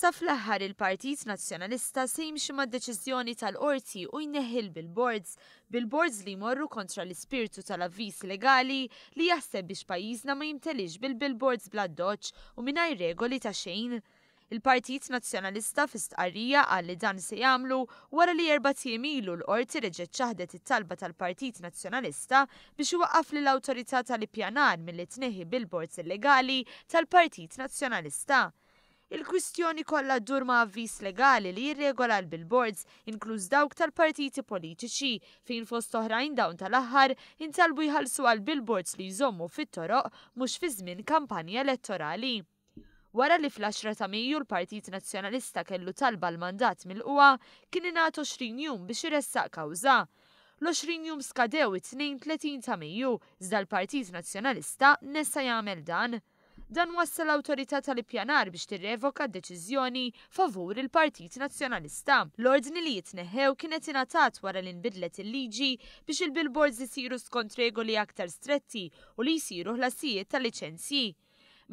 Sa fl-aħħar il-Partit Nazzjonalista se jimxi mad-deċiżjoni tal-Qorti u jneħħi l-billboards, billboards li jmorru kontra l-ispirtu tal-avviż legali li jaħseb biex pajjiżna ma jimteliex bil-billboards bl-addoċċ u mingħajr regoli ta' xejn. Il-Partit Nazzjonalista fi stqarrija qal li dan se jagħmlu wara li erbat ijiem ilu l-Qorti reġgħet ċaħdet it-talba tal-Partit Nazzjonalista biex iwaqqaf lill-Awtorità tal-Ippjanar milli tneħħi billboards illegali tal-Partit Nazzjonalista. Il-kwistjoni kollha ddur ma' avviż legali li jirregola l-billboards, inkluż dawk tal-partiti politiċi, fejn fost oħrajn dawn tal-aħħar intalbu jħallsu għal billboards li jżommu fit-toroq mhux fi żmien kampanja elettorali. Wara li fl-10 ta' Mejju l-Partit Nazzjonalista kellu talba għal mandat milqugħa, kien ingħata 20 jum biex iressaq kawża. L-20 jum skadew it-Tnejn 30 ta' Mejju, iżda l-Partit Nazzjonalista nesa jagħmel dan. Dan wassal l-Awtorità tal-Ippjanar biex tirrevoka d-deċiżjoni favur il-Partit Nazzjonalista. L-ordni li jitneħħew kienet ingħatat wara li nbidlet il-liġi biex il-billboards isiru skont regoli aktar stretti u li jsiru ħlasijiet ta' liċenzji.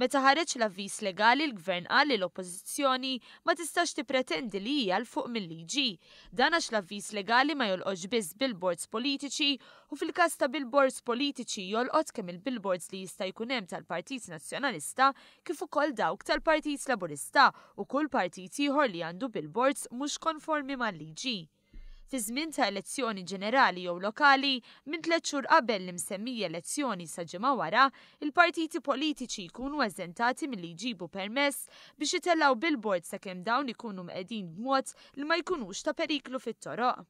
Meta ħareġ l-avviż legali, l-Gvern qal li l-Oppożizzjoni ma tistax tippretendi li hija 'l fuq mill-liġi. Dan għax l-avviż legali ma jolqotx biss billboards politiċi u fil-każ ta' billboards politiċi jolqot kemm il-billboards li jista' jkun hemm tal-Partit Nazzjonalista kif ukoll dawk tal-Partit Laburista u kull partit ieħor li għandu billboards mhux konformi mal-liġi. Fi żmien ta' elezzjoni ġenerali jew lokali, minn 3 xhur qabel l-imsemmija elezzjoni sa ġimgħa wara, il-partiti politiċi jkunu eżentati milli jġibu permess biex itellgħu billboards sakemm dawn ikunu mqegħdin b'mod li ma jkunux ta' periklu fit-toroq.